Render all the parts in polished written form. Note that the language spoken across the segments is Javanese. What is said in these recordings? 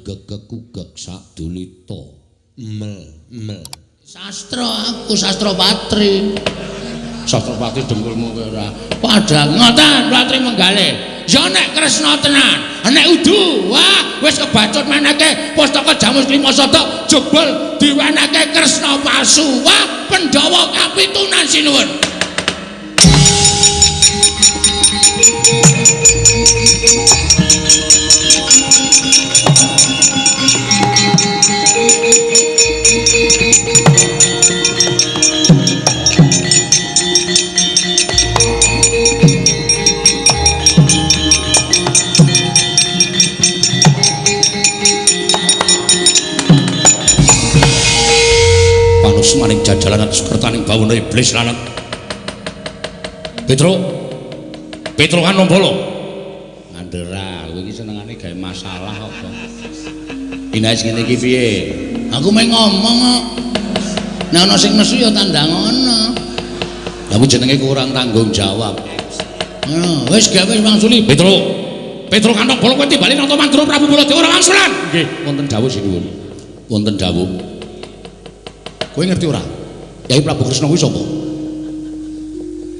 gegegekugek sadulita. Mel mel. Sastra aku sastra patri. Sastra patri dengkulmu kowe ora. Padha ngoten Ratri Menggale. Ya nek Kresna tenan, nek udu, wah wis kebacut meneke pustaka Jamus Klima Sada jebul diwenehke Kresna palsu. Wah, Pandhawa kapitunan sinuwun. Maning jajalanan sekertaning bawana iblis lanang. Petro Petro Kanombolo ngandera kowe iki senengane gawe masalah kok. Inae sing ngene iki piye? Aku mung ngomong kok. Nek ana sing nesu ya tandang ana. Lah kuwi jenenge kurang tanggung jawab. Ngono, wis gawe wangsuli. Petro Petro Kanombolo kowe timbali nang Mandura Prabu Baladewa ora wangsulan. Nggih, wonten dawuh sinuwun. Wonten dawuh. Kowe ngerti ora? Yai Prabu Kresna kuwi sapa?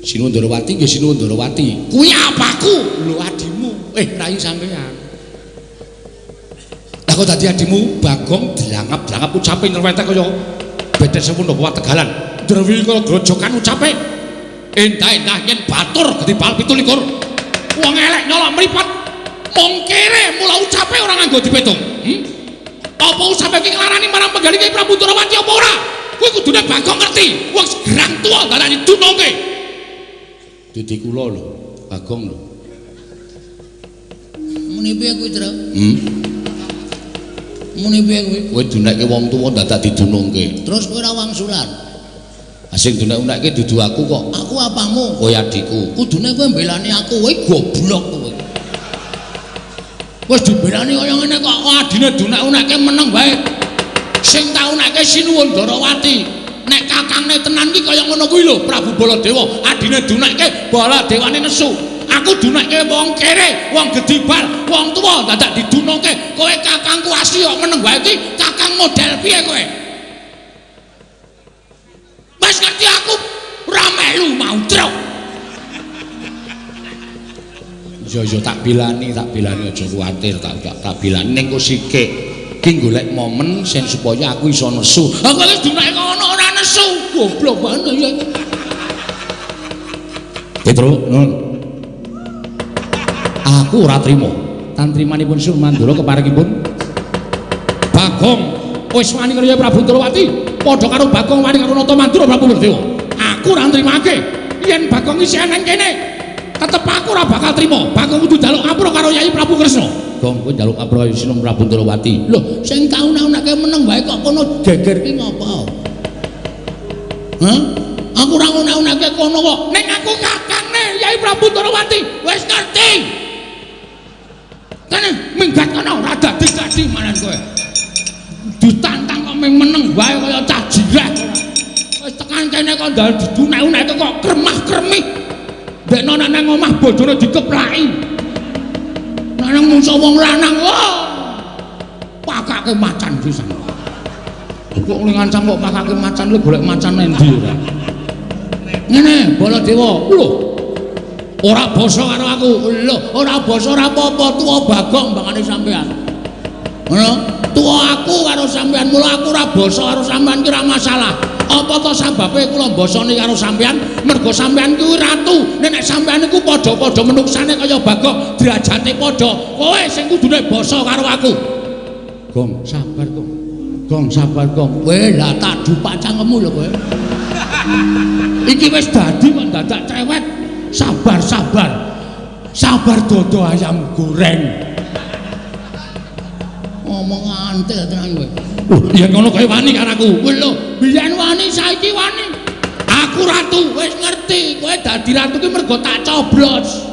Sinuwun Ndorowati nggih Sinuwun Ndorowati. Kuwi apaku? Lho adimu. Rai sampean. Lah kok dadi adimu Bagong dlangap-dlangap ucape nyerwetek kaya bedes sewu napa Tegalan. Drewi kaya grojokan ucape. Endah-endah yen batur gedhi bal 27. Wong elek nyolok mripat. Mung kere mula ucape ora nganggo dipetung. Apa ucape iki nglarani marang penggalih Kyai Prabu Ndorowati apa ora? Kowe kudune Bagong ngerti. Wong gerang tuwa darani dunungke. Didi kula lho, Bagong lho. Muni piye kuwi, Tru? Muni piye kuwi? Kowe dunekke wong tuwa dadak didunungke. Terus kowe ora wangsulan. Ah sing dunek-unekke dudu aku kok. Aku apamu? Kowe adikku. Kudune kowe mbelani aku, kowe goblok kowe. Wis dibelani kaya ngene kok adine dunek-unekke meneng wae. Sing tak unekke Sinuwun Ndorowati. Nek kakangne tenan ki kaya ngono kuwi lho Prabu Baladewa. Adine dunekke Baladewane nesu. Aku dunekke wong kere, wong gedibal, wong tuwa dadak didunungke. Kowe kakangku asli kok meneng wae iki kakang model piye kowe? Wis ngerti aku ora melu mau truk. Iya tak bilani aja kuwatir, tak bilani ning kok sikik. Ki golek momen sing supaya aku iso nesu. Aku wis dunake ngono ora nesu. Goblok banget ya. Petro, nun. Aku ora trima. Tantrimanipun Sur Mandura keparengipun Bagong wis wani karo Prabu Ndorowati, padha karo Bagong wani karo Nata Mandura Prabu Baladewa. Aku ora nrimake yen Bagong isih nang kene. Tetep aku ora bakal trima. Bagong kudu njaluk ngapura karo Yai Prabu Kresna. Gong kowe njaluk ngapura karo Sinung Prabu Ndorowati. Lho, sing tak unek-unekke meneng wae kok kono geger ki ngopo? Hah? Aku ora unek-unekke kono kok. Ning aku kakangne Yai Prabu Ndorowati. Wis ngerti. Kene minggat kono ora dadi-dadi malan kowe. Ditantang kok ming meneng wae kaya cah jireh. Wis tekan kene kok ndal didunek-unekke kok kremah-kremih. Dekno nek nang omah bojone dikeplaki. Nek nang mungso wong lanang, wah. Pakake macan pisan. Kok ngancam kok pakake macan lu golek macan endi ora? Ngene, Baladewa. Lho. Ora basa karo aku. Lho, ora basa ora apa-apa, tuwa Bagong mbangane sampean. Ngono, tuwa aku karo sampean, mula aku ora basa karo sampean ki ora masalah. Apa to sababe kula mbasani karo sampean? Mergo sampean kuwi ratu. Nek sampean iku padha-padha menuksane kaya Bagong, derajate padha. Kowe sing kudune basa karo aku. Gong, sabar, Gong. Gong, sabar, Gong. Kowe lah tak dupak cangkemmu lho kowe. Iki wis dadi kok dadak cewek. Sabar, sabar. Sabar dodo ayam goreng. Ngomong antel tenan kowe. Yen ngono kowe wani karo aku. Lho, biyen wani saiki wani. Aku ratu, wis ngerti. Kowe dadi ratu ki mergo tak coblos.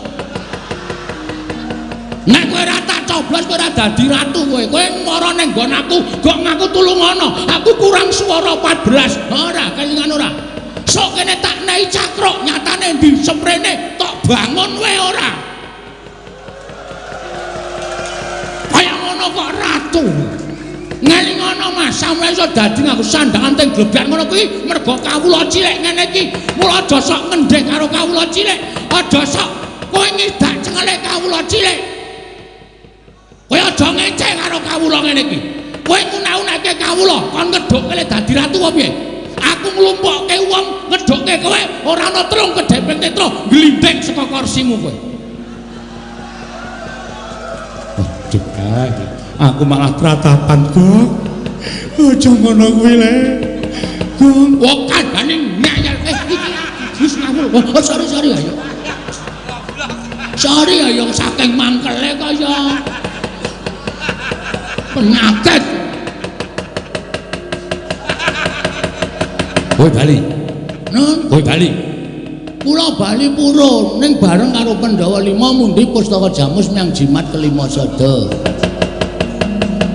Nek kowe ora tak coblos kowe ora dadi ratu kowe. Kowe mara ning nggon aku, gok ngaku tulungono. Aku kurang swara 14. Ora, kelingan ora. Sok kene tak nei cakruk, nyatane ndi semrene tok bangun wae ora. Kaya ngono kok ratu ratu. Ngelingono Mas, sampeyan iso dadi nganggo sandangan teng glebyar ngono kuwi mergo kawula cilik ngene iki. Mula aja sok ngendhek karo kawula cilik, aja sok kowe ngidak cengele kawula cilik. Kowe aja ngece karo kawula ngene iki. Kowe ngunak-unake kawula kon ngedhukke le dadi ratu apa piye? Aku nglumpukke wong ngedhukke kowe ora ana telung kedheping tetra glindhing saka kursimu kowe. Aduh, aku malah tratapan, Gong. Aja ngono kuwi le. Gong, wong kandhane ngeyel iki wis ngawur. Oh, sorry sorry ayo. Sorry ayo saking mangkele kaya penyakit. Kowe bali. Nun, kowe bali. Kula bali purun ning bareng karo Pandhawa 5 mundi pustaka Jamus menyang jimat kelima sada.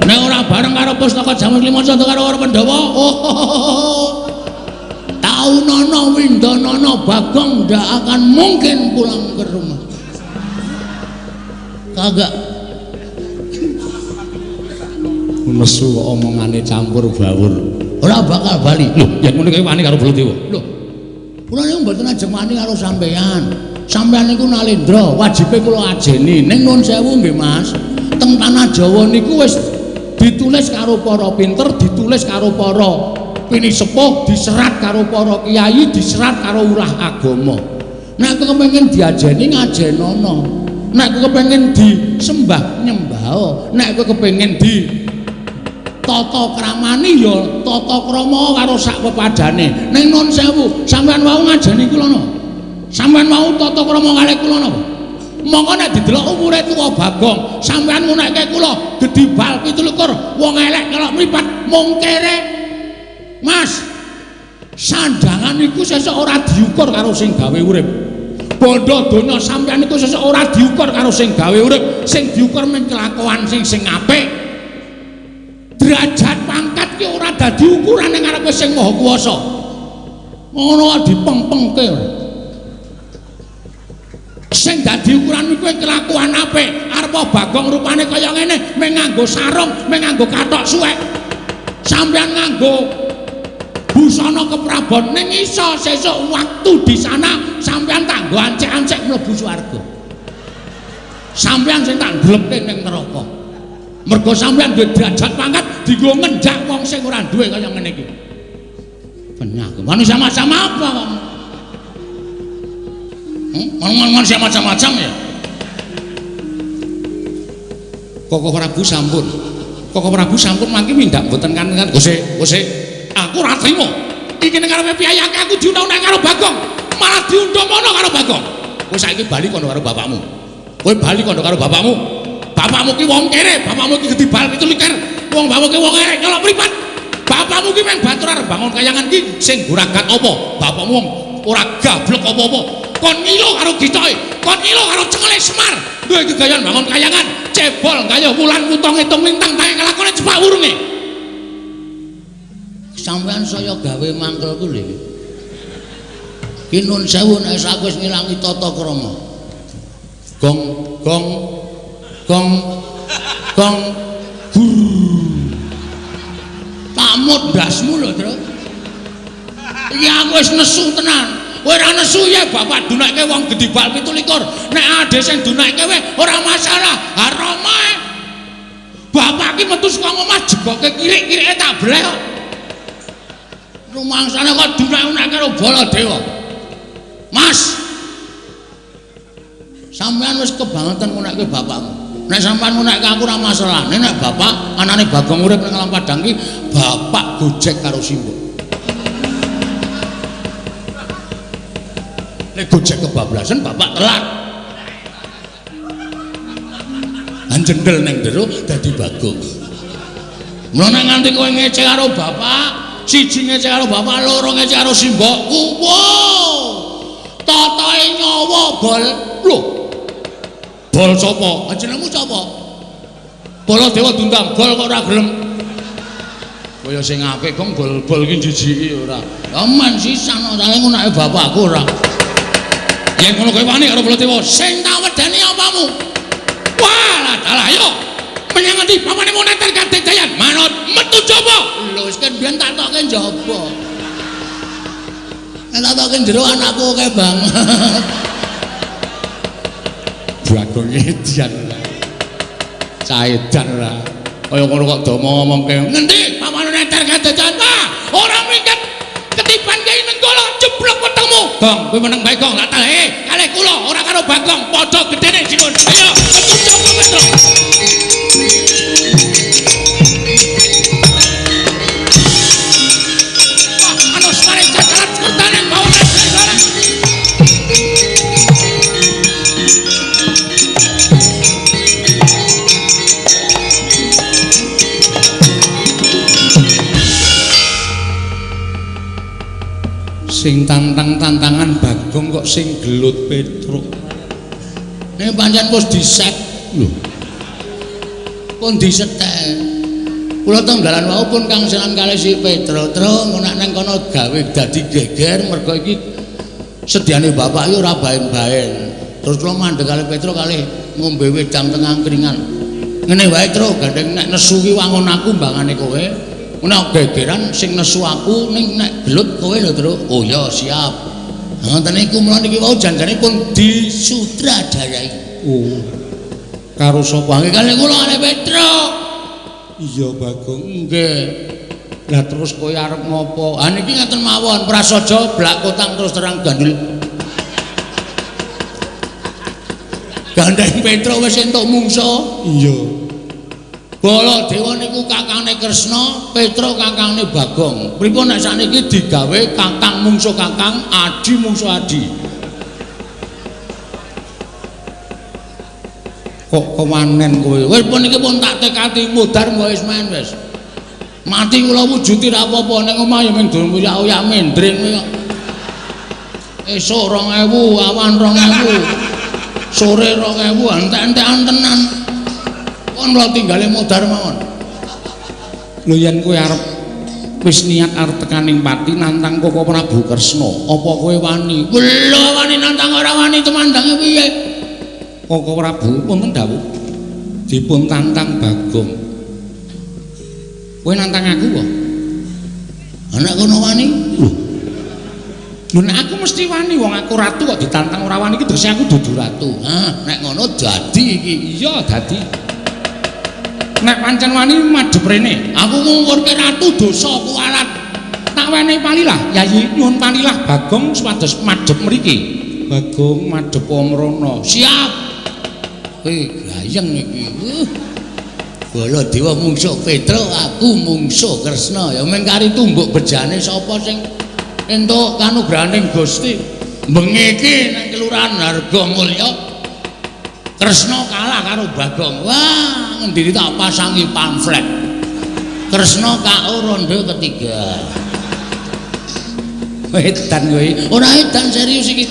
Nek ora bareng karo pustaka Jamus lima sada karo para Pandhawa, oh, taunono windonono Bagong ndak akan mungkin pulang ke rumah. Kagak. Nesu kok omongane campur bawur. Ora bakal bali. Lho, yen ngono kowe wani karo Baladewa. Lho. Kula niku mboten ajeng wani karo sampeyan. Sampeyan niku nalendra, wajibe kula ajeni. Ning nuwun sewu nggih, Mas. Teng tanah Jawa niku wis ditulis karo para pinter, ditulis karo para pinisepuh, diserat karo para kiai, diserat karo ulah agama. Nek kowe kepengin diajeni ngajenono. Nek kowe kepengin disembah nyembah. Nek kowe kepengin di tata kramani ya tata krama karo sak pepadane. Ning nuwun sewu, sampeyan wau ngajeni kula napa? Sampeyan wau tata krama kalih kula napa? Monggo nek didelok umure tuwa Bagong, sampeyan ngunekke kula gedhi bal 27, wong elek kelok mripat mung kere. Mas, sandangan iku sesuk ora diukur karo sing gawe urip. Bondo donya sampeyan iku sesuk ora diukur karo sing gawe urip, sing diukur mung kelakuan sing apik. Derajat pangkat ki ora dadi ukuran ning ngarepe sing Maha Kuwasa. Ngono dipengpengke ora. Sing dadi ukuran kuwi kelakuan apik. Arep Bagong rupane kaya ngene, mung nganggo sarung, mung nganggo kathok suwek. Sampeyan nganggo busana keprabon ning iso sesuk waktu di sana sampeyan tak nggo ancek-ancek mlebu swarga. Sampeyan sing tak ndlepke ning neraka. Mergo sampeyan duwe derajat pangkat dienggo ngenjak wong sing ora duwe kaya ngene iki. Penyakit. Manusia macam apa kamu? Manusia macam-macam ya. Koko Prabu sampun. Koko Prabu sampun mangke mindak mboten kan-kan. Gose, gose. Aku ora trimo. Iki ning ngarepe piyayake aku diundang-undang karo Bagong. Malah diundang mono karo Bagong. Kowe saiki bali kono karo bapakmu. Kowe bali kono karo bapakmu. Bapakmu ki wong kere, bapakmu ki gedhi bal 27, wong bapakmu ki wong elek nyolok mripat. Bapakmu ki mung batur arep bangun kayangan ki sing guragat apa? Bapakmu wong ora gablek apa-apa. Kon ngilo karo gitoke, kon ngilo karo cengele Semar. Duwe gegayan bangun kayangan, cebol gayuh wulan kutha ngitung lintang tae kelakone cepak wurunge. Sampeyan saya gawe mangkel ku lho. Ki nun sewu nek aku wis ngilangi tata krama. Gong gong gong gong gur. Tamut ndasmu lho, Tru. Iki aku wis nesu tenan. Kowe ora nesu ya bapak dunake wong gedhi bal 27. Nek ade sing dunake kowe ora masalah. Ha Rama. Bapak ki metu saka omah jegoke kirik-kirike tak bleh kok. Rumangsane kok dunak-unak karo Baladewa. Mas. Sampeyan wis kebangetan ngunekke bapakmu. Nek sampeyan ngunekke aku ora masalah. Nek bapak anane Bagong urip ning alam padang ki bapak gojek karo simbok. Nek gojek kebablasan bapak telat. Anjendel ning jero dadi Bagong. Mula nek nganti kowe ngece karo bapak, siji ngece karo bapak, loro ngece karo simbokku. Wow. Totoe nyawa bol. Lho. Bol sapa? Jenengmu sapa? Baladewa diundang gol kok ora gelem. Kaya sing apik kok bol-bol ki jijiki ora. Ya men sisan ora ngunake bapakku ora. Yen ngono kowe wani karo Baladewa, sing tak wedeni apamu? Wah, dalah yo. Menyang ngendi pawane moneter kadedayan? Manut metu jaba. Lho wis kan biyen tak tokke njaba. Nek tak tokke jero anakku akeh banget. Bagong edian ora. Caedan ora. Kaya ngono kok do ngomongke. Ngendi pawane neter kadedayan? Wah, ora minggat ketiban Kyai Nenggala jeblok wetengmu. Gong, kowe meneng bae Gong, tak talehe kalih kula ora karo Bagong, padha gedene Sinuwun. Ayo, metu jaba Petro. Sing tantang-tantangan Bagong kok sing gelut Petruk. Nek pancen wis diset lho. Pun disetel. Kula teng dalan wau pun kangselan kalih si Petro. Tru ngono nang kono gawe dadi geger mergo iki sediane bapak iki ora baen-baen. Terus kula mandeg kalih Petro kalih ngombe wedang teng angkringan. Ngene wae Tru, gandeng nek nesu ki wangun aku mbangane kowe. Nek gegeran sing nesu aku ning nek gelut kowe lho Tru. Oh ya siap. Ngoten niku mula niki wau janjane pun disutradarai. Oh. Karo sapa? Nggih kalih kula kalih Petro. Iya Bagong. Nggih. Lah terus kowe arep ngopo? Ah niki ngaten mawon, prasaja blak kotang terus terang gandul. Gandeng Petro wis entuk mungsa. Iya. Baladewa niku kakangne Kresna, Petro kakangne Bagong. Pripun nek sakniki digawe kakang mungsuh kakang, adi mungsuh adi. Kok kewanen kowe? Wis pun iki pun tak tekati mudhar mbok wis men wis. Mati kula wujuti ra apa-apa ning omah ya mung oyak-oyak mendring kowe kok. Esuk 2000, awan 2000. Sore 2000, entek-entekan tenan. Kon kula tinggale mudhar mawon. Lho yen kowe arep wis niat arep tekaning pati nantang Koko Prabu Kresna, apa kowe wani? Lho wani nantang ora wani tumandange piye? Koko Prabu wonten dawuh dipun tantang Bagong. Kowe nantang aku kok? Anak kono wani? Lho. Lho nek aku mesti wani, wong aku ratu kok ditantang ora wani iki terus aku dudu ratu. Hah, nek ngono dadi iki. Iya, dadi. Nek pancen wani madhep rene. Aku ngungkurke ratu dosa kuwalat. Tak wenehi palilah, Yayi nyuwun palilah Bagong supados madhep mriki. Bagong madhep mrono. Siap. Gayeng iki. Baladewa mungsuh Petro, aku mungsuh Kresna. Ya mung kari tumbuk bejane sapa sing entuk kanugrahaning Gusti. Bengi iki nang Kelurahan Hargomulya Kresna kalah karo Bagong. Wah, ngendi tak pasangi pamflet. Kresna KO ronde ketiga. Edan kowe. Ora edan serius iki.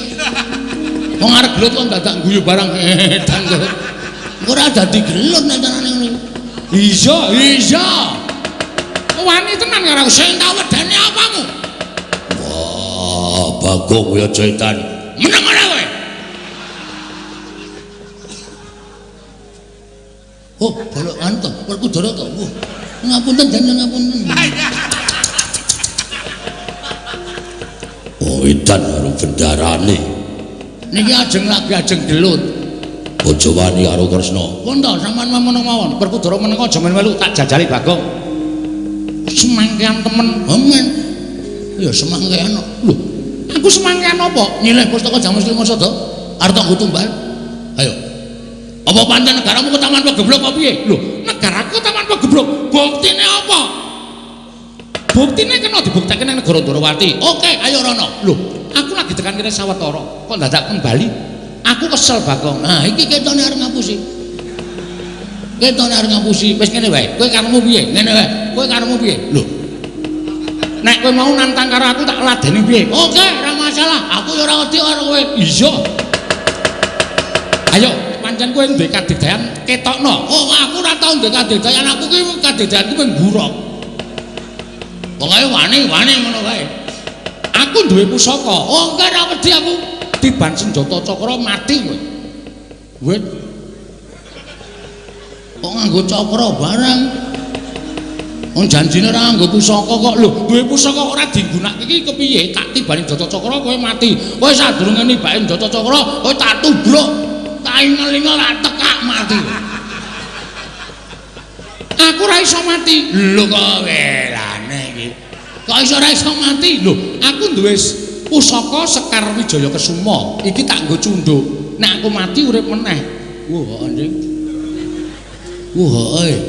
Wong arep gelut kok dadak guyu barang edan kowe. Ora dadi gelut nek tenane ngono. Iya, iya. Wani tenan karo aku sing tak wedeni apamu? Wah, Bagong ya edan. Meneng ora kowe? Oh, bolok anu to, Werkudara to. Wah, ngapunten jeneng ngapunten. Oh, edan karo bendarane. Niki ajeng lagi ajeng gelut. Aja wani karo Kresna. Pun to, sampean meneng mawon. Werkudara meneng aja melu tak jajali Bagong. Semangkean temen. Amin. Ya semangkean. Lho, aku semangkean apa? Nyileh pustaka Jamus Lima Sada. Arep tak nggo tumbal. Ayo. Apa pancen negaramu ketaman pegeblok apa piye? Lho, negaraku ketaman pegeblok. Buktine apa? Buktine kena dibuktekke nang negara Ndorowati. Oke, ayo rono. Lho, aku lagi tekan kene sawetara, kok dadak kembali? Aku kesel Bagong. Nah, iki ketone arep ngapusi. Ketone arep ngapusi. Wis ngene wae. Kowe karepmu piye? Ngene wae. Kowe karepmu piye? Lho. Nek kowe mau nantang karo aku tak ladeni piye? Oke, ora masalah. Aku ya ora wedi karo kowe. Iya. Ayo, pancen kowe duwe kadigdayan ketokno. Oh, aku ora tau duwe kadigdayan. Aku ki kadigdayanku mung buruk. Pokoke wani-wani ngono wae. Aku duwe pusaka. Oh, enggak ora wedi aku. Tiban senjata cakra mati kowe. Wit. Kok nganggo cakra barang? Wong janjine ora nganggo pusaka kok. Lho, duwe pusaka ora digunakake iki kepiye? Tak tibani Jata Cakra kowe mati. Kowe sadurunge nibake Jata Cakra, kowe tak tubruk, tak ingel-ingel, tak tekak mati. Aku ora iso mati. Lho kok welane iki. Kok iso ora iso mati? Lho, aku duwe pusaka Sekar Wijaya Kesuma. Iki tak nggo cunduk. Nek aku mati urip meneh. Wah, anjing. Wah, eh.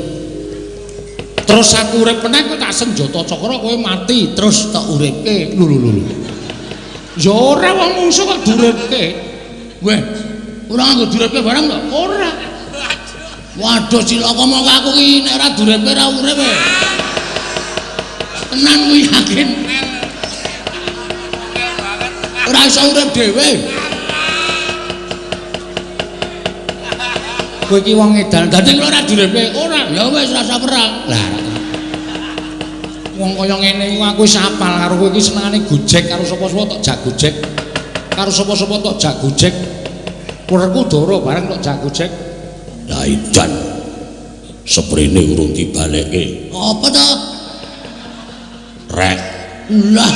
Terus aku urip meneh kowe tak senjata cakra kowe mati terus tak uripke. Lho lho lho. Ya ora wong mungsuh kok duripke. Weh, ora nganggo duripke barang to? Ora. Waduh cilaka mongko aku ki nek ora duripke ora urip. Tenan kuwi yakin. Ora iso urip dhewe. Kowe iki wong edan. Dadi kula ora duripke, ora. Ya wis rasa perang. Lah. Wong kaya ngene iku aku wis apal karo kowe iki senengane gojek karo sapa-sapa tok jak gojek. Karo sapa-sapa tok jak gojek. Werku dara bareng tok jak gojek. Lah edan. Seprene urung dibalekke. Apa to? Rek. Lah.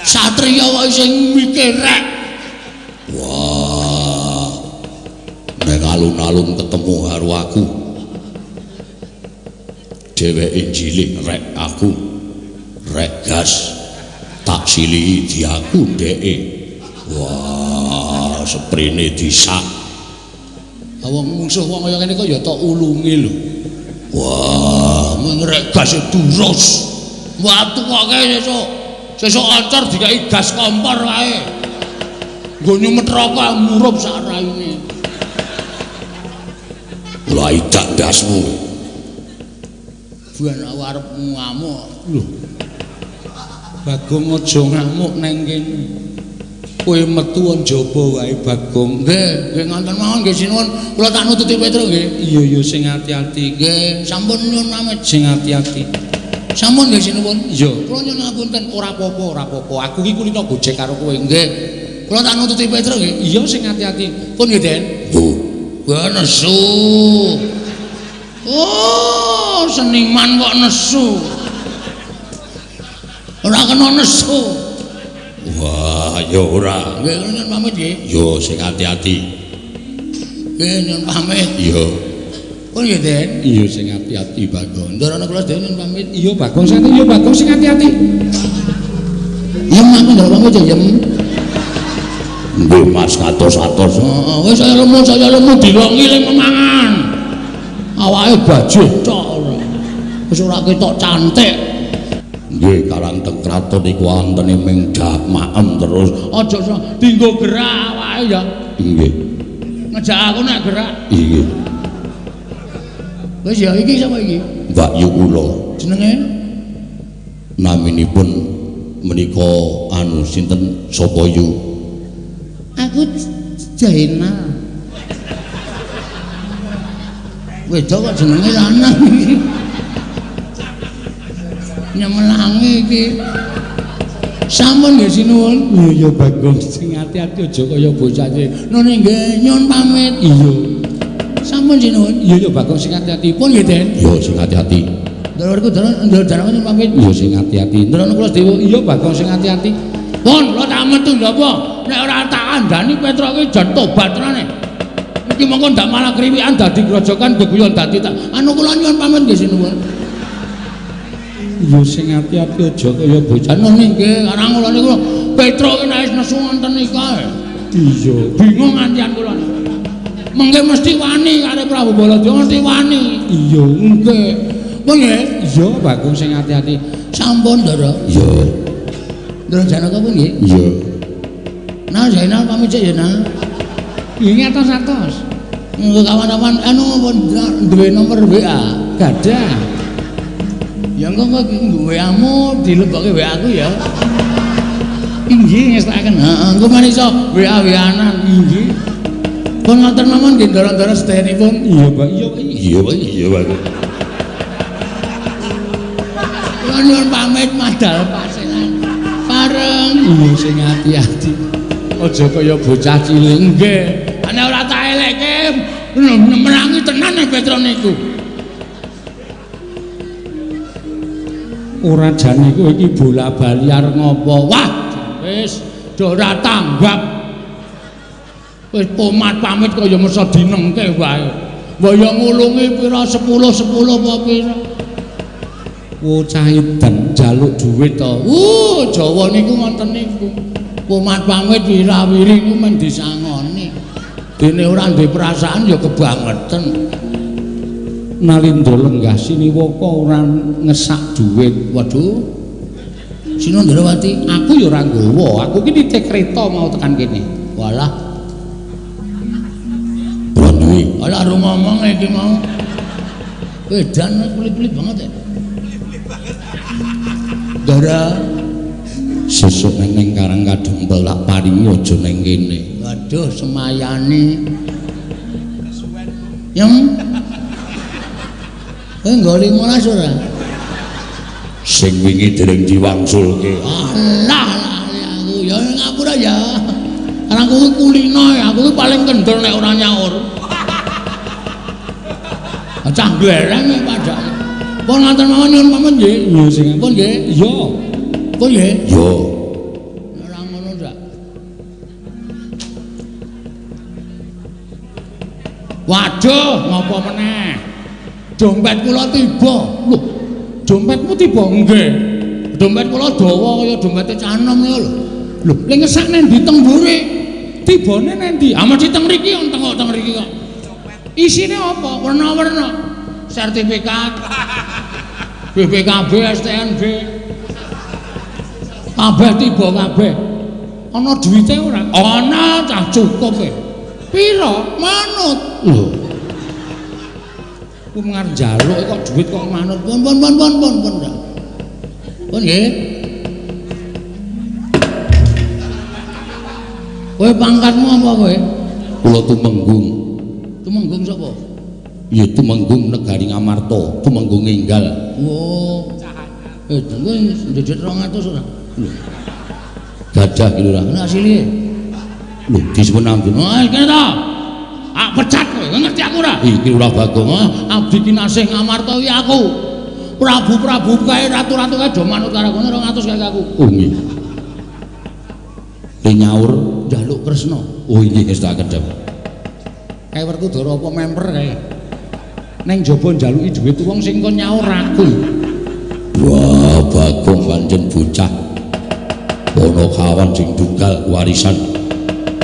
Satriya kok sing mikir rek. Wah. Nek alun-alun ketemu karo aku. Dheweke njilih rek aku. Rek gas. Tak silihi diaku ndeke. Wah, seprene disak. Wong mungsuh wong kaya ngene kok ya tok ulungi lho. Wah, ngrek gas durus. Watu kok sesuk. Sesuk ancor dikai gas kompor wae. Nggo nyumet rokok murup sak raine. Kula idak ndasmu. Buan aku arep ngamuk. Lho. Bagong aja ngamuk neng kene. Kowe metu njaba wae Bagong. Nggih, nggih ngonten mawon nggih sinuwun. Kula tak nututi Petro nggih. Iya iya sing ati-ati. Nggih, sampun nyuwun pamit. Sing ati-ati. Sampun nggih sinuwun. Iya, kula nyuwun ngapunten ora apa-apa, ora apa-apa. Aku iki kulino gojek karo kowe. Nggih. Kula tak nututi Petro nggih. Iya sing ati-ati. Pun nggih, Den. Lho. Wah nesu. Oh, seniman kok nesu. Ora kena nesu. Wah, ya ora. Nggih, nyuwun pamit nggih. Yo sing ati-ati. Nggih, nyuwun pamit. Iya. Pun nggih, Den. Iya sing ati-ati, Bagong. Ndarana kula sedaya nyuwun pamit. Iya, Bagong sing ati, iya Bagong sing ati-ati. Yem aku njaluk pamit ya, Yem. Nggih, Mas katos-atos. Heeh, wis saya lemu dilongi le memangan. Awake bajih tok ora. Wis ora ketok cantik. Nggih, karang teng kraton iku wontene ming maem terus. Aja dinggo gerak awake ya. Nggih. Ngejak aku nek gerak. Nggih. Wis ya iki sapa iki? Mbak Yu kula. Jenenge? Naminipun menika anu sinten sapa yu? Aku Jainal. Wedok kok jenenge lanang iki. Nyemelangi iki. Sampun nggih sinuwun. Iya iya Bagong sing ati-ati aja kaya bocah iki. Nune nggih nyuwun pamit. Iya. Sampun sinuwun. Iya iya Bagong sing ati-ati. Pun nggih, Den. Iya sing ati-ati. Ndherku ndherku nyuwun pamit. Iya sing ati-ati. Ndherku kula sedaya. Iya Bagong sing ati-ati. Pun kula tak metu ndapa? Nek ora tak kandhani Petro iki jan tobat tenane. Iki mengko ndak malah kriwikan dadi grojokan geguyon dadi tak. Anu kula nyuwun pamit nggih sinuwun. Iya sing ati-ati aja kaya bocah. Nune nggih karang kula niku Petro iki nek wis nesu wonten nika. Iya, bingung ngantian kula. Mengke mesti wani karo Prabu Baladewa mesti wani. Iya, nggih. Pun nggih. Iya, Bagong sing ati-ati. Sampun, Ndara. Iya. Ndara Janaka pun nggih. Iya. Nah, Zainal pamit sik ya, Nah. Nggih atos-atos. Engko kawan-kawan anu pun duwe nomor WA. Gadah. Ya engko WA-mu dilebokke WA aku ya. Inggih ngestakaken. Heeh, engko men iso WA-WA-nan. Inggih. Pun ngoten mawon nggih ndara-ndara sedayanipun. Iya, Pak. Iya, Pak. Iya, Pak. Iya, Pak. Kula nyuwun pamit madal pasengan. Pareng. Iya sing ati-ati. Aja kaya bocah cilik. Nggih. Ana ora tak elekke Merangi tenan nek Petro niku. Ora jane kowe iki bola-bali arep ngopo? Wah, wis do ora tanggap. Wis pomat pamit kaya mesa dinengke wae. Mbok ya ngulungi pira 10 10 apa pira. Bocah edan njaluk dhuwit to. Jawa niku ngoten niku. Pomat pamit wirawiri niku men disangoni. Dene ora duwe perasaan ya kebangetan. Nalindra lenggah siniwaka ora ngesak dhuwit. Waduh. Sinundrawati, aku ya ora nggawa. Aku ki nitih kereta mau tekan kene. Walah. Ora duwe. Alah ora ngomong iki mau. Edan pelit-pelit banget ya. Dara sesuk neng Karang Kadempel tak paringi aja neng kene. Waduh, semayane. Yang kowe nggo 15 ora? Sing wingi dereng diwangsulke. Alah, lali aku ya ngapura ya. Karena aku kulino ya, aku paling kendor nek ora nyaur. Cah glereng padake. Pun ngaten mawon nyuwun pamit nggih. Iya sing pun nggih. Iya. Pun nggih. Iya. Ora ngono ndak. Waduh, ngopo meneh? Dompet kula tiba. Lho, dompetmu tiba? Nggih. Dompet kula dawa kaya dompete cah enom niku lho. Lho, lha ngesak nang ndi teng mburi? Tibane nang ndi? Ah mesti teng mriki, teng kok teng mriki kok. Isine apa? Werna-werna. Sertifikat. BPKB, STNB. Kabeh tiba kabeh. Ana duwite ora? Ana, cah cukup e. Pira? Manut. Lho. Ku ngarep njaluk kok duit kok manut. Pun pun pun pun pun pun. Pun nggih. Kowe pangkatmu apa kowe? Kula Tumenggung. Tumenggung sapa? Ya Tumenggung Negari Ngamarta, Tumenggung Enggal. Oh. Kowe ndedhet 200 ora? Lho. Gadah ki lho. Ana asile. Lho, disuwun ampun. Oh, kene to. Ah pecat kowe, ngerti aku ora? Iki Lurah Bagong. Abdi kinasih Ngamarta iki aku. Prabu-prabu kae ratu-ratu kae do manut karo aku 200 kae aku. Oh nggih. Le nyaur njaluk Kresna. Oh nggih wis tak kedhep. Kae Werkudara apa memper kae. Neng jaba njaluki dhuwit wong sing kon nyaur aku. Wah, Bagong pancen bocah. Ana kawan sing dugal warisan.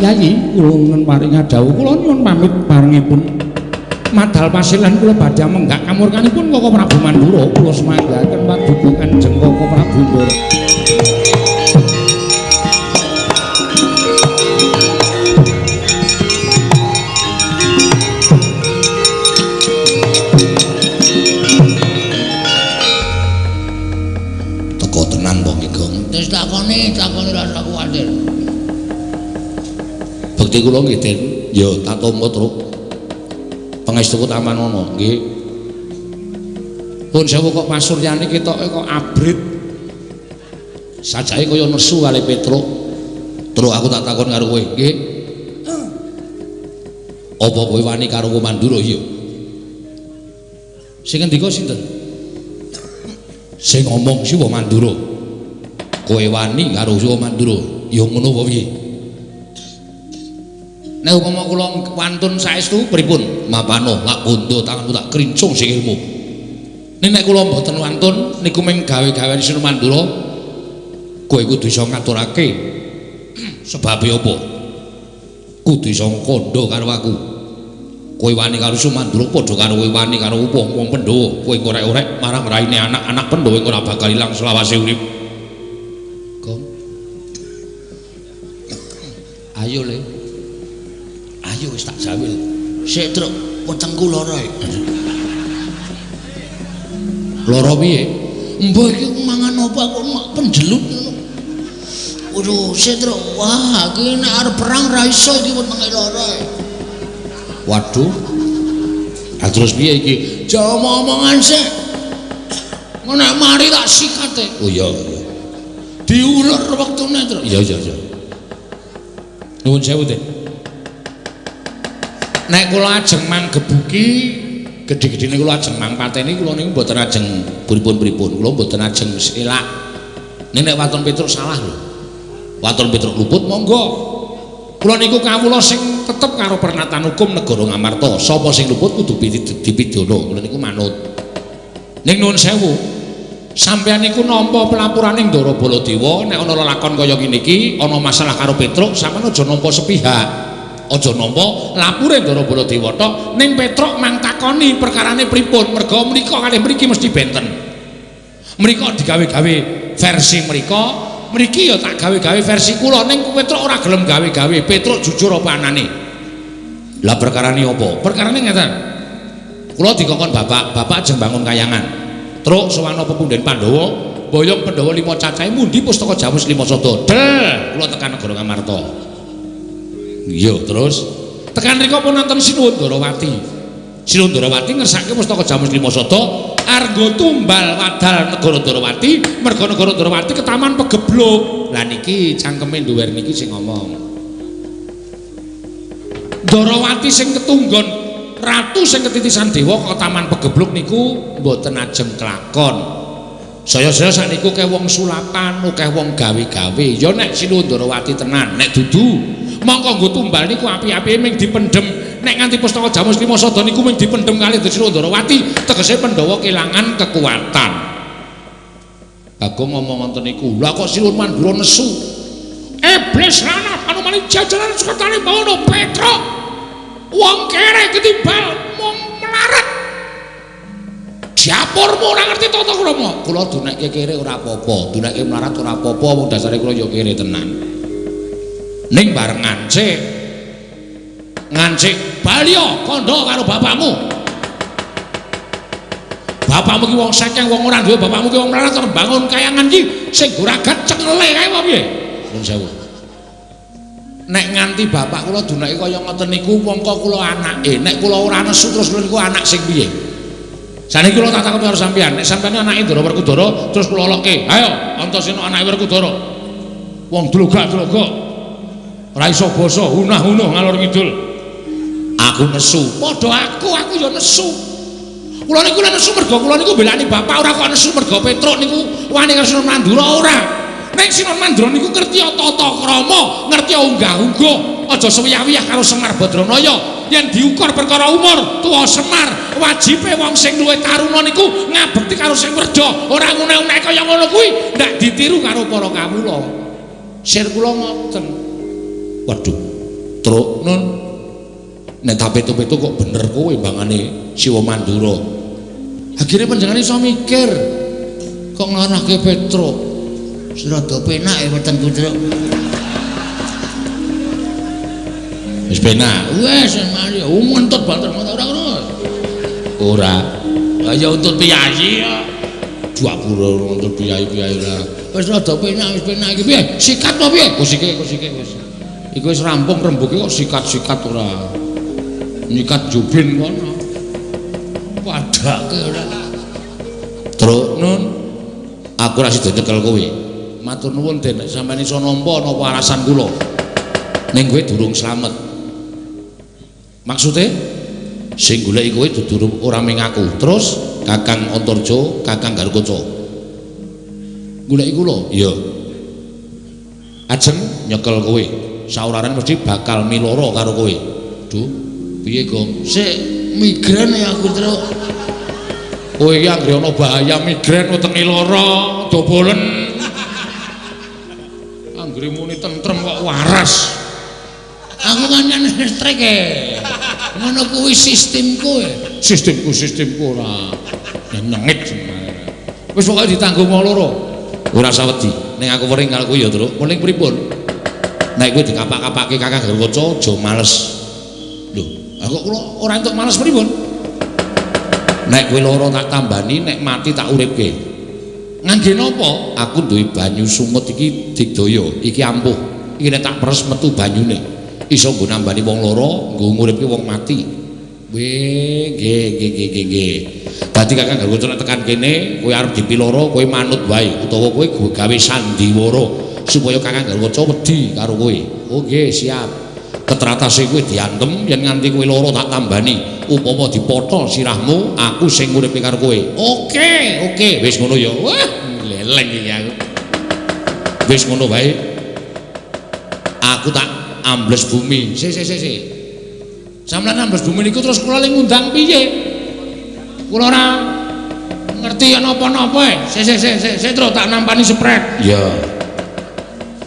Yayi, kula nyuwun paring dawuh, kula nyuwun pamit parengipun madal pasilan kula badhe menggak kamurkanipun Koko Prabu Mandura. Kula semanggaken paduka Kanjeng Koko Prabu Ndara. Teko tenan wong iki, Gong. Wis takoni, takoni rasa kuwatir. Bekti kula nggih, Den. Ya tak tampa, Truk. Pangestuku taman ana nggih. Pun sewu kok pasuryane ketoke kok abrit. Sajake kaya nesu kali Petruk. Truk aku tak takon karo kowe, nggih. Apa kowe wani karo Mandura? Iya. Sing ngendika sinten? Sing ngomong Siwa Mandura. Kowe wani karo Siwa Mandura? Ya ngono apa piye? Nek upama kula wantun saestu pripun? Mapano lak bondo tanganku tak krincung sikilmu. Nek kula mboten wantun niku mung gawe-gawean Sinu Mandura, kowe kudu iso ngaturake sebabe apa? Kudu iso kandha karo aku. Kowe wani karo Sinu Mandura padha karo kowe wani karo wong-wong Pandhawa. Kowe ngorek-orek marang raine anak-anak Pandhawa ora bakal ilang selawase urip. Gong. Ayo le. Ayo wis tak jawil. Sik, Truk, wetengku lara. Lara piye? Mbah iki mangan apa aku mak penjelut ngono. Waduh, sik, Truk. Wah, iki nek arep perang ra iso iki wetenge lara. Waduh. Ha terus piye iki? Aja omong-omongan sik. Ngono nek mari tak sikate. Oh iya, iya. Diulur wektune, Truk. Iya, iya, iya. Nuwun sewu, Den. Nek kula ajeng manggebuki gedhe-gedhene kula ajeng mangpateni kula niku mboten ajeng pripun-pripun. Kula mboten ajeng selak. Ning nek waton Petruk salah lho. Waton Petruk luput monggo. Kula niku kawula sing tetep karo pernatan hukum negara Ngamarta. Sapa sing luput kudu dipidana. Kula niku manut. Ning nuwun sewu, sampeyan niku nampa pelapurane Ndara Baladewa nek ana lelakon kaya ngene iki, ana masalah karo Petruk, sampeyan aja nampa sepihak. Aja nampa lapure Ndara Baladewa tok, ning Petruk mang takoni perkarane pripun, merga mrika kalih mriki mesti benten. Mrika digawe-gawe versi mrika, mriki ya tak gawe-gawe versi kula, ning Petruk ora gelem gawe-gawe. Petruk jujur apa anane? Lah perkarane apa? Perkarane ngeten. Kula dikongkon bapak, bapak ajeng bangun kayangan. Truk sowan pepunden Pandhawa, boyong Pandhawa 5 cacahe mundi pustaka Jamus 5 sada. Del, kula tekan negara Ngamarta. Iya, terus tekan rika pun nonton Sinuwun Darawati. Sinuwun Darawati ngersake pustaka Jamus 5 sada, arga tumbal wadal negara Darawati, merga negara Darawati ketaman pegebluk. Lah niki cangkeme nduwer niki sing ngomong. Darawati sing ketunggon ratu sing ketitisan dewa kok taman pegebluk niku mboten ajeng kelakon. Saya-saya sakniku akeh wong sulapan, akeh wong gawe-gawe. Ya nek Sinuwun Darawati tenan, nek dudu mongko nggo tumbal niku api-apike ming dipendhem. Nek nganti pustaka Jamus 5 sada niku ming dipendhem kalih Sinuwun Darawati, tegese Pandhawa kelangan kekuatan. Bagong ngomong ngoten niku. Lah kok Sinuwun Mandura nesu? Iblis lanang anumane jajaran sekotane bawono Petruk. Wong kere ketimbal mung melarat. Dapurmu ora ngerti tata krama. Kula dunekke kere ora apa-apa, dunekke melarat ora apa-apa, wong dasare kula ya kere tenan. Ning bareng ngancik. Ngancik baliya kandha karo bapakmu. Bapakmu ki wong sekeng, wong ora duwe, bapakmu ki wong melarat arep bangun kayangan ki sing goragat cengele kae apa piye? Nuwun sewu. Nek nganti bapak kula dunake kaya ngoten niku mongko kula anake, nek kula ora nesu terus kula niku anak sing piye? Saniki kula tak takon karo sampeyan, nek sampeyan anake Ndara Werkudara terus kula lokke, ayo Antasena anake Werkudara. Wong dlogak-dlogok. Ora iso basa, hunah-hunuh ngalor ngidul. Aku nesu. Padha aku ya nesu. Kula niku nesu merga kula niku mbelani bapak, ora kok nesu merga Petruk niku wani karo Sinuwun Mandura ora. Nek Sinuwun Mandura niku ngerti tata krama, ngerti unggah-ungguh, aja sewiyah-wiyah karo Semar Badranaya. Yen diukur perkara umur, tuwa Semar, wajibe wong sing luwih taruna niku ngabekti karo sing werda, ora ngune-une kaya ngono kuwi, ndak ditiru karo para kawula. Sir kula ngoten. Waduh, Truk nun. Nek tak pitu-pitu kok bener kowe mbangane Siwa Mandura. Akhire panjenengane iso mikir kok nglarake Petruk. Rada penak ya wetengku, Truk. Wis penak. Wis mari ngentut banter ora ngono. Ora. Lah ya untut piyayi ya. Dua pura ngentut piyayi-piyayi ora. Wis rada penak, wis penak iki piye? Sikat apa piye? Kusike, kusike wis. Iku wis rampung rembuke kok sikat-sikat ora. Nyikat jubin kono. Padake ora. Truk nun. Aku ora sida nyekel kowe. Matur nuwun Den, nek sampeyan iso nampa napa alasan kula. Ning kowe durung slamet. Maksude sing goleki kowe dudu ora ming aku. Terus Kakang Antarja, Kakang Garukaca. Goleki kula? Iya. Ajeng nyekel kowe. Sauraren mesti bakal miloro karo kowe. Duh, piye, Gong? Sik migren ya aku, Truk. Kowe iki anggere ana bahaya migren wetenge lara, dobolen. Anggere muni tentrem kok waras. Aku kan listrik e. Ngono kuwi sistemku e. Sistemku ora nyengit. Wis pokoke ditanggung wong loro. Ora usah wedi. Ning aku wering karo kowe ya, Truk. Weling pripun? Nek kowe dikapak-kapake Kakang Garukaca aja males. Lho, aku kula ora entuk males pripun? Nek kowe lara tak tambani, nek mati tak uripke. Ngangge napa? Aku duwe banyu sumut iki digdaya, iki ampuh. Iki nek tak peres metu banyune. Iso nggo nambani wong lara, nggo nguripke wong mati. Weh, nggih nggih nggih nggih. Dadi Kakang Garukaca nek tekan kene, kowe arep dipiloro, kowe manut wae utawa kowe gawe sandiwara supaya Kakang Garukaca wedi karo kowe. Oh nggih, siap. Ketratase kowe diantem yen nganti kowe lara tak tambani. Upama dipotol sirahmu, aku sing nguripi karo kowe. Oke, oke, wis ngono ya. Wah, leleng iki aku. Wis ngono wae. Aku tak ambles bumi. Si si si si. Sampeyan ambles bumi niku terus kula le ngundang piye? Kula ora ngerti napa-napa e. Si si si si, si terus tak nampani sprek. Iya.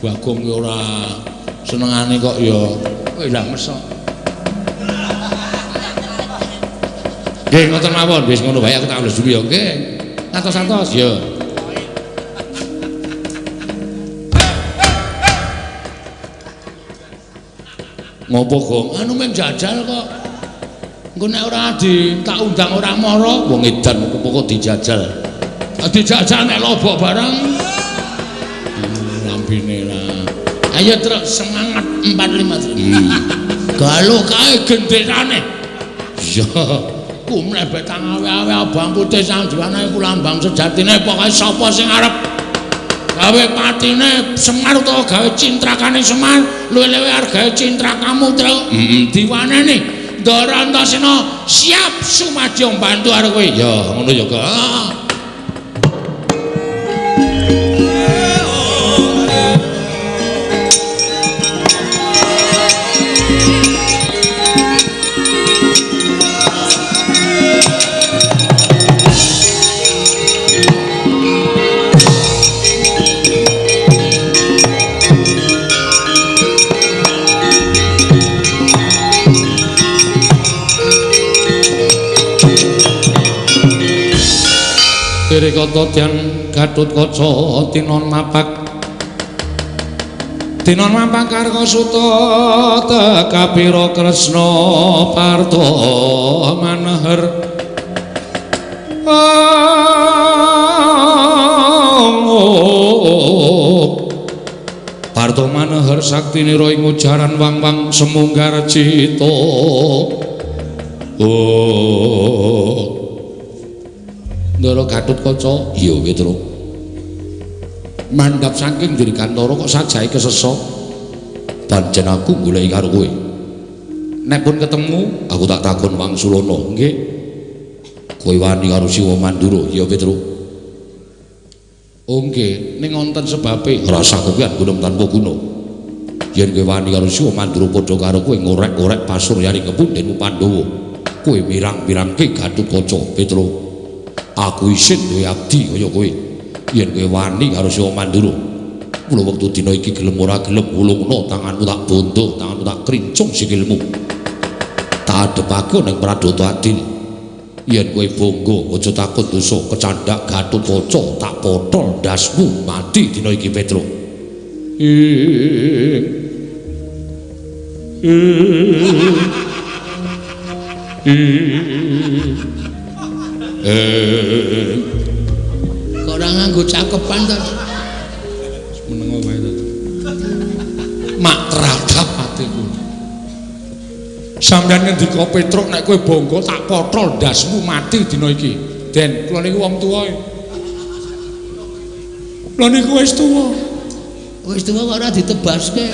Bagong ki ora senengane kok ya. Kowe lah mesok. Nggih ngoten mawon, wis ngono wae aku tak ambles bumi ya. Nggih. Atos-atos ya. Ngopo, Gong? Anu men jajal kok. Engko nek ora di tak undang ora mara, wong edan opo kok dijajal. Dijajal nek lobok barang. Lambene lah. Ayo truk semangat 4 5 3. Galuh kae genderane. Iya. Ku mlebet awe-awe abang putih sang diwana iku lambang sejatine pokoke sapa sing arep gawe patine Semar utawa gawe cintrakane Semar luwih-luwih argae cintrakamu truk. Diwaneni Ndara Antasena siap sumadyo mbantu karo kowe. Ya ngono ya, Kak. Kata Dyan Gathotkaca tinon mapak tinon mapak Karkasuta tekapira Kresna Parta Maneher. Parta Maneher saktinira ing ujaran wang-wang semunggar cita. Oh Ndara Gathotkaca, iya Petro. Mandhap saking Dirgantara kok sajahe kesesa. Pancen aku goleki karo kowe. Nek pun ketemu, aku tak takon wangsulana. Nggih. Kowe wani karo Siwa Mandura, iya Petro. Oh nggih, ning wonten sebabe rasa kowean gunung tanpa guna. Yen kowe wani karo Siwa Mandura padha karo kowe ngorek-orek pasuryane kepundhenmu Pandhawa. Kowe mirang-mirangke Gathotkaca, Petro. Aku isin duwe abdi kaya kowe. Yen kowe wani karo Siwa Mandura, mula wektu dina iki gelem ora gelem ulungna tanganmu tak bondo, tanganmu tak krincung sikilmu. Tak adepake ning Pradata Adil. Yen kowe bangga aja takut dosa kecandhak Gathotkaca tak potol ndasmu mati dina iki Petro. Kok ora nganggo cakepan to? Meneng wae to. Mak teradap atiku. Sampeyan ngendika Petruk nek kowe bangga tak potol ndasmu mati dina iki. Den, kula niku wong tuwa. Kula niku wis tuwa. Wis tuwa kok ora ditebaske.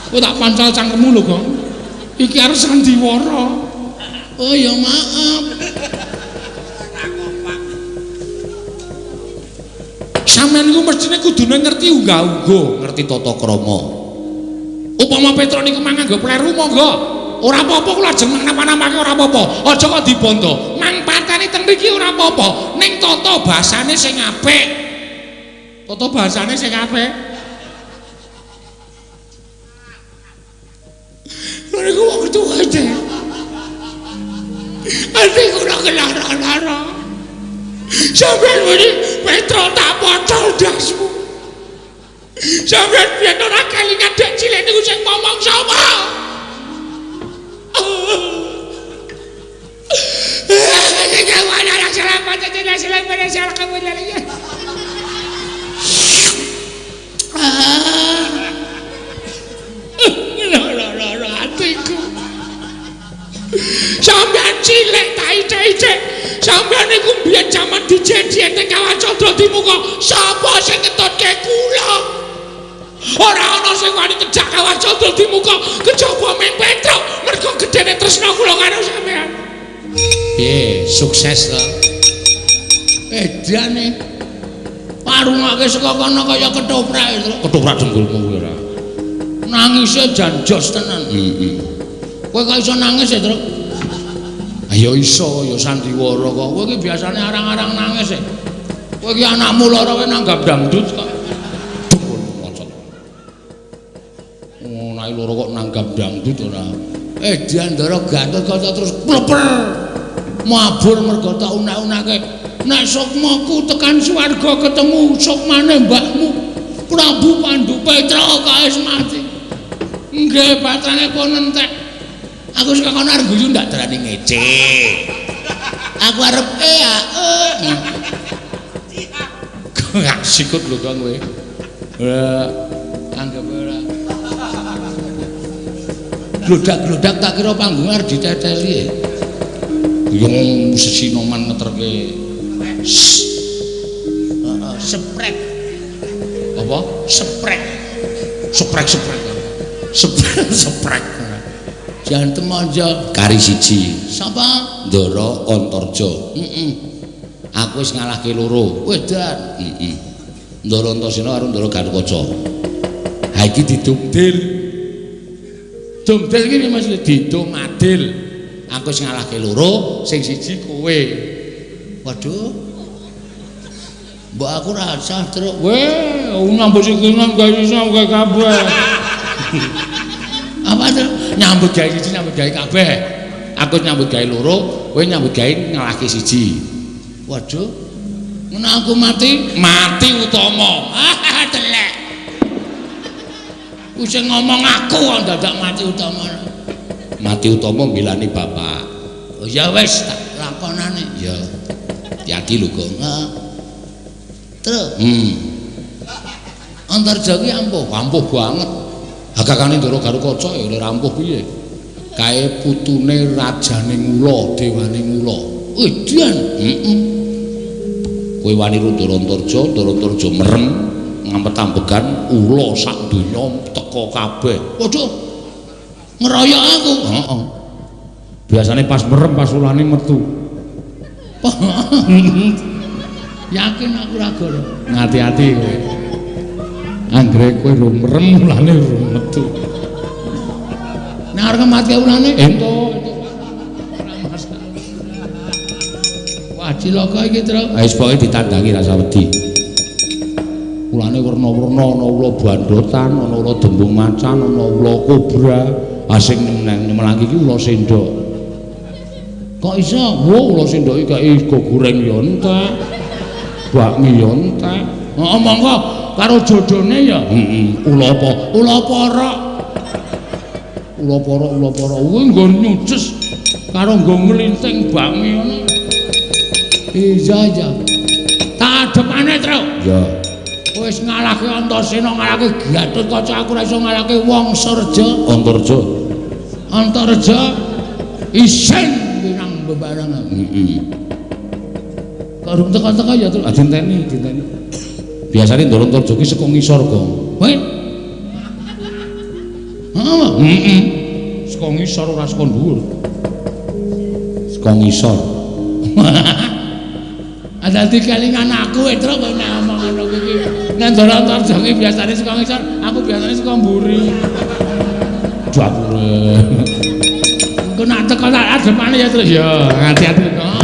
Kowe tak pancal cangkemmu lho, Gong. Iki arep sandiwara. Oh ya maaf. Sampeyan niku mestine kudune ngerti unggah-ungguh, ngerti tata krama. Upama Petro niku manganggo pleru monggo. Ora apa-apa kula ajeng napa-napake ora apa-apa. Aja kok dibondo. Mang pateni teng mriki ora apa-apa. Ning tata basane sing apik. Tata basane sing apik. Lha niku wong tuwa aja. Ati kula kelara-lara. Sampeyan muni Petro tak potol ndasmu. Sampeyan biyen ora kelingan dek cilik niku sing ngomong sapa? Lara-lara atiku. Sampeyan cilik tak icek-icek. Sampeyan niku mbiyen jaman dijejen teng Kawah Candra Dimuka, sapa sing ngetutke kula? Ora ana sing wani cedhak kawah candra di muka kejaba ming Petruk mergo gedene tresna kula karo sampean. Piye, sukses to? Edane. Parungake saka kono kaya ketoprak itu. Ketoprak dengkulmu kuwi ora. Nangise jan jos tenan. Heeh. Kowe kok iso nangis ya, Truk? Ayo iso ya sandiwara kok. Kowe iki biasane arang-arang nangis e. Kowe iki anakmu lara kowe nanggap dangdut kok. Dengkulmu mocot. Oh, nek loro kok nanggap dangdut ora. Edan Ndara Gatotkaca terus pleper. Mabur mergo tak unak-unake. Nek sukmaku tekan swarga ketemu sukmane mbahmu Prabu Pandu Petra kae wis mati. Nggih, batrane pun entek. Aku saka kono arep guyu ndak darani ngece. Aku arep Gak sikut lho Kang kowe. Ora anggap ora. Glodak-glodak tak kira panggung arep diteteli. Yung sesinoman ngeterke. Sprek. Apa? Sprek. Sprek-sprek. Sprek. Jantem aja kari siji. Sapa? Ndara Antarja. Heeh. Aku wis ngalahke loro. Wedan. Heeh. Ndara Antasena karo Ndara Gatotkaca. Ha iki didumdil. Dumdil iki mesti didum adil. Aku wis ngalahke loro, sing siji kowe. Waduh. Mbok aku rasah, Truk. Weh, nyambut sikinan gawe iso gawe kabeh. Apa Truk? Nyambut gawe siji, nyambut gawe kabeh. Aku nyambut gawe loro, kowe nyambut gawe ngalahke siji. Waduh. Ngono aku mati, mati utama. Ah, telek. Wis ngomong aku kok dadak mati utama. Mati utama mbelani bapak. Oh ya wis tak lakonane. Ya. Hati-hati lho, Gong. Heeh. Truk. Antarja ki ampuh, ampuh banget. Hakakane Ndara Gatotkaca ya oleh rampuh piye? Kae putune rajane Ngula, dewane Ngula. Edan. Heeh. Kowe wani ro Ndara Antarja, Ndara Antarja merem ngampet-ambegan ula sak donya teka kabeh. Waduh. Ngeroyok aku. Heeh. Biasane pas merem pas ulane metu. Yakin aku ora goro. Ngati-ati kowe. Anggere kowe ro merem ulane ro metu. Nek arep mati ulane entuk. Ora masalah. Wah, cilaka iki, Truk. Wis pokoke ditandangi rasa wedi. Ulane werna-werna, ana ula bandotan, ana ula dembung macan, ana ula kobra. Ah sing nyemelang iki ula sendok. Kok iso? Wo ula sendok iki kae sego goreng ya entek. Bakmi ya entek. Heeh, monggo karo jodone ya. Heeh, ula apa? Ula porok. Ula porok, ula porok. Kuwi nggo nyuces karo nggo nglinting bakmi ngono. Iya, iya. Tak adepane, Truk. Ya. Wis ngalahke Antasena, ngalahke Gatotkaca, aku ora iso ngalahke Wangsareja. Antarja. Antarja isin nang bebarengan. Heeh. Kok urung teka-teka ya, Truk? Ah dinteni, dinteni. Biasane Ndara Antarja ki saka ngisor, Gong. Kowe? Heeh. Heeh. Saka ngisor ora saka dhuwur. Saka ngisor. Dadi kelingan aku, Truk, kok nek omong ngono kuwi. Nek Ndara Antarja ki biasane saka ngisor, aku biasane saka mburi. Dapure. Engko nek teko tak adepane ya, Truk. Ya, hati-hati kok.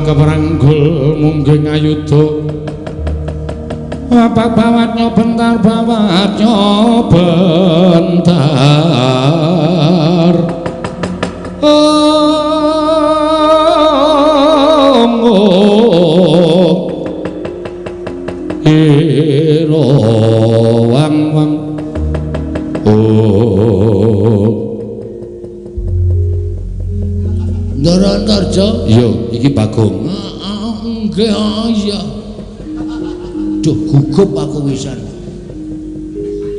Keperanggul munggih ngayuda bapak bawatnya bentar bawatnya bentar om iro wang wang om Antarja? Iya, iki Bagong. Heeh, nggih, iya. Duh, gugup aku wisan.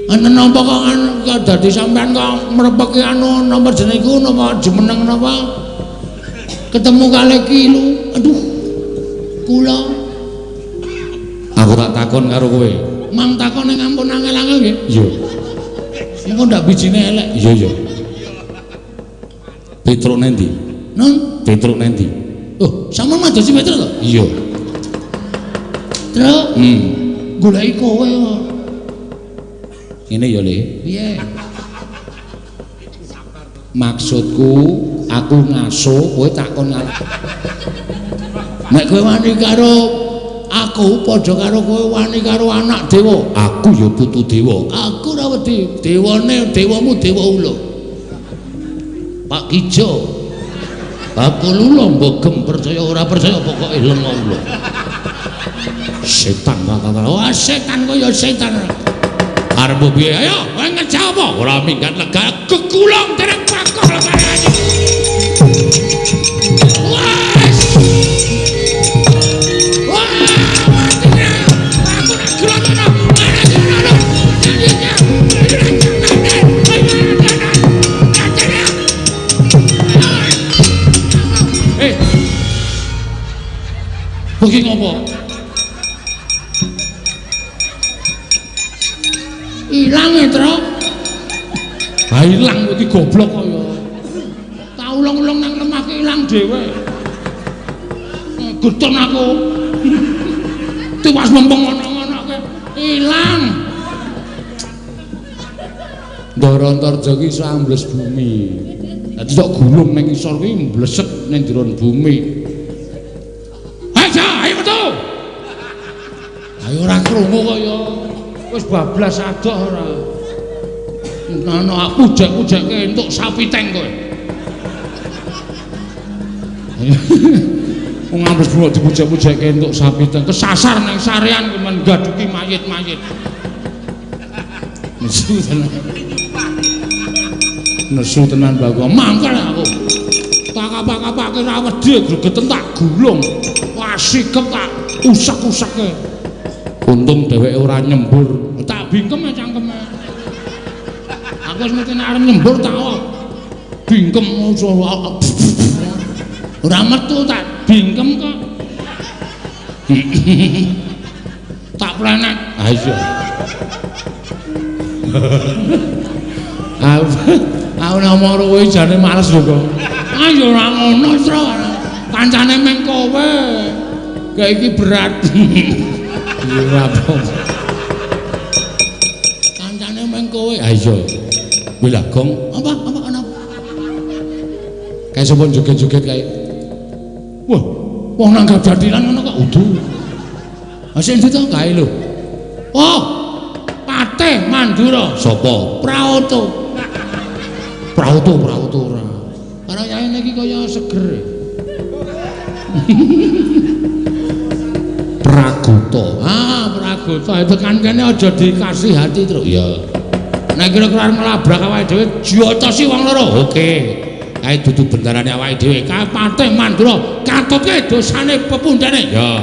Ana napa kok dadi sampean kok mrepeki anu napa jenenge iku napa jumeneng napa? Ketemu kalih ki lu. Aduh. Kula aku tak takon karo kowe. Mang takon ning ampun angel-angel nggih. Iya. Engko ndak bijine elek. Iya, iya. Petruk nendi? Nun? Petruk nendi? Oh, sampean madosi Petruk to? Iya. Truk? Goleki kowe kok. Ngene ya, Le. Piye? Maksudku aku ngaso kowe takon karo. Nek kowe wani karo aku padha karo kowe wani karo anak dewa. Aku ya putu dewa. Aku ora wedi. Dewane dewamu dewa ula. Pak Kijo. Bakul ula mbok percaya ora percaya pokoke lenga ula. Setan kata. Wah, setan kaya setan. Arep piye? Ayo, kowe ngerja apa? Ora minggat lega kekulung dereng pakoh lebarane. Wes. Wah, aku nak gelotono. Eh. Iki ngopo? Ilang e, Truk. Ha ilang iki goblok kaya. Tak ulung-ulung nang lemah ki ilang dhewe. Getun aku. Tiwas mempeng ngono-ngono ilang. Ndara Antarja ki iso ambles bumi. Dadi tok gulung ning isor kuwi mblesek ning jero bumi. Aja, ayo metu. Ayo ora krungu kaya wis bablas adoh ora. Ngono aku pujek-pujekke entuk sapi teng kowe. Wong ambles bumi dipujek-pujekke entuk sapi teng kesasar ning sarean kuwi men gaduki mayit-mayit. Nesu tenan. Nesu tenan Bagong. Mangkel aku. Tak kapak-kapake ora wedi gregeten tak gulung. Wah sikep tak usek-useke. Untung dheweke ora nyembur. Tak bingkem cangkeme. Aku wis ngerti nek arep nyembur tak bingkem ora metu tak bingkem kok. Tak plenet. Ha iya. Aku nek omong karo kowe jane males lho kok. Ayo ora ngono, Tru. Kancane meng kowe. Kayak iki berat. Ora apa. Kancane meng kowe. Ha iya. Kuwi lah Gong. Apa apa ana? Kae sapa joget-joget kae? Wah, wong nanggap jathilan ngono kok udu. Ha sing ndi to kae lho? Oh, Patih Mandura. Sapa? Praoto. Praoto, Praoto ora. Karo yaene iki kaya seger. Pragota. Ah, Pragota tekan kene aja dikasih hati, Truk. Iya. Nek kira-kira arep nglabrak awake dhewe jotosi wong loro. Oke. Kae dudu bendarane awake dhewe. Kae Patih Mandura katutke dosane pepundhene. Ya.